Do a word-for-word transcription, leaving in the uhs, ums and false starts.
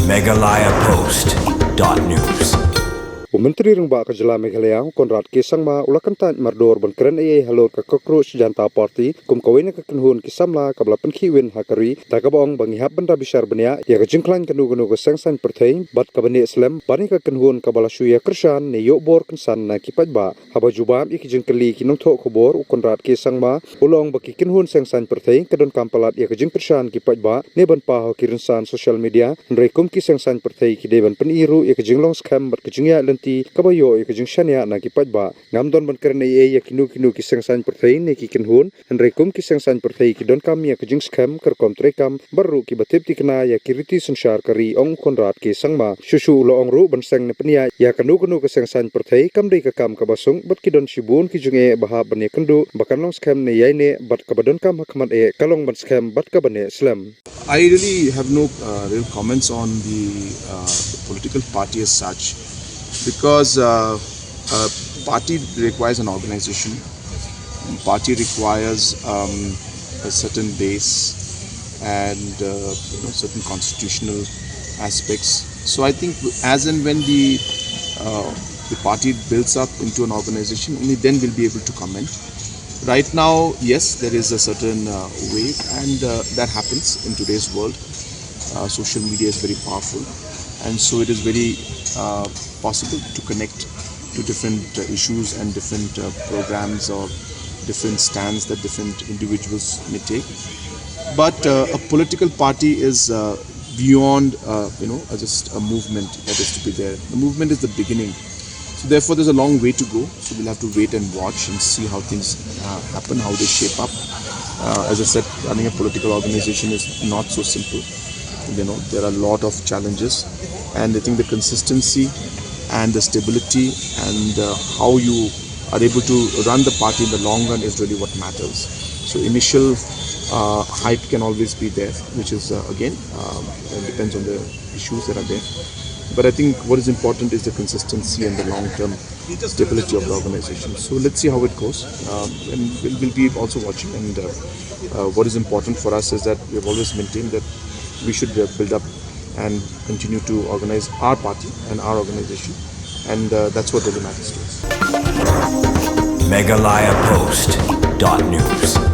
Meghalaya Post dot news. U Myntri Rangbah ka Jylla Meghalaya, u Conrad K Sangma, u la kyntait mardor ban kren ei ei halor ka Cockroach Janta Party kum kawei na ka kynhun ki samla kaba la pynkhih win ha ka ri, da kaba ong ba ngi hap ban da bishar bniah ïa ka jingkhlaiñ kano kano ka seng saiñ pyrthei bad kaba neh slem ban ïa ka kynhun kaba la shu ïa kyrshan ne ïoh bor kynsan na ki paidbah. Haba jubab ïa ki jingkylli ki nongthoh khubor, u Conrad K Sangma u la ong ba ki kynhun seng saiñ pyrthei ka donkam palat ïa ka jingkyrshan ki paidbah ne ban paw ha ki rynsan social media, hynrei kum ki seng saiñ pyrthei ki dei ban pyni ruh ïa ka jinglong skhem bad ka jingïaid lynti kaba ïoh ïa ka jingshaniah na ki paidbah. Ngam don ban kren ei ei ïa kino kino ki seng saiñ pyrthei ne ki kynhun, hynrei kum ki seng saiñ pyrthei ki donkam ïa ka jingskhem ka rukom treikam bad ruh kiba tip thikna ïa ki riti synshar ka ri, ong u Conrad K Sangma. Shuh shuh u la ong ruh ban seng ne pynïaid ïa kano kano ka seng saiñ pyrthei kam dei ka kam kaba suk bad ki don shibun ki jingeh ba hap ban ïakynduh ba kan long skhem ne ïaineh bad kaba donkam ha khmat eh ka long ban skhem bad kaba neh slem. I really have no uh, real comments on the, uh, the political party as such, because uh, a party requires an organization. Party requires um, a certain base and uh, you know, certain constitutional aspects. So I think as and when the uh, the party builds up into an organization, only then we'll be able to comment. Right now, yes, there is a certain uh, wave, and uh, that happens in today's world. Uh, social media is very powerful, and so it is very uh, possible to connect to different uh, issues and different uh, programs or different stands that different individuals may take. But uh, a political party is uh, beyond, uh, you know, uh, just a movement that is to be there. The movement is the beginning. So therefore, there's a long way to go. So we'll have to wait and watch and see how things uh, happen, how they shape up. Uh, as I said, running a political organization is not so simple. You know, there are a lot of challenges, and I think the consistency and the stability and uh, how you are able to run the party in the long run is really what matters. So initial uh, hype can always be there, which is uh, again um, it depends on the issues that are there. But I think what is important is the consistency and the long-term stability of the organization. So let's see how it goes, um, and we'll, we'll be also watching. And uh, uh, what is important for us is that we've always maintained that we should uh, build up and continue to organize our party and our organization, and uh, that's what really matters to us. Meghalaya Post dot news.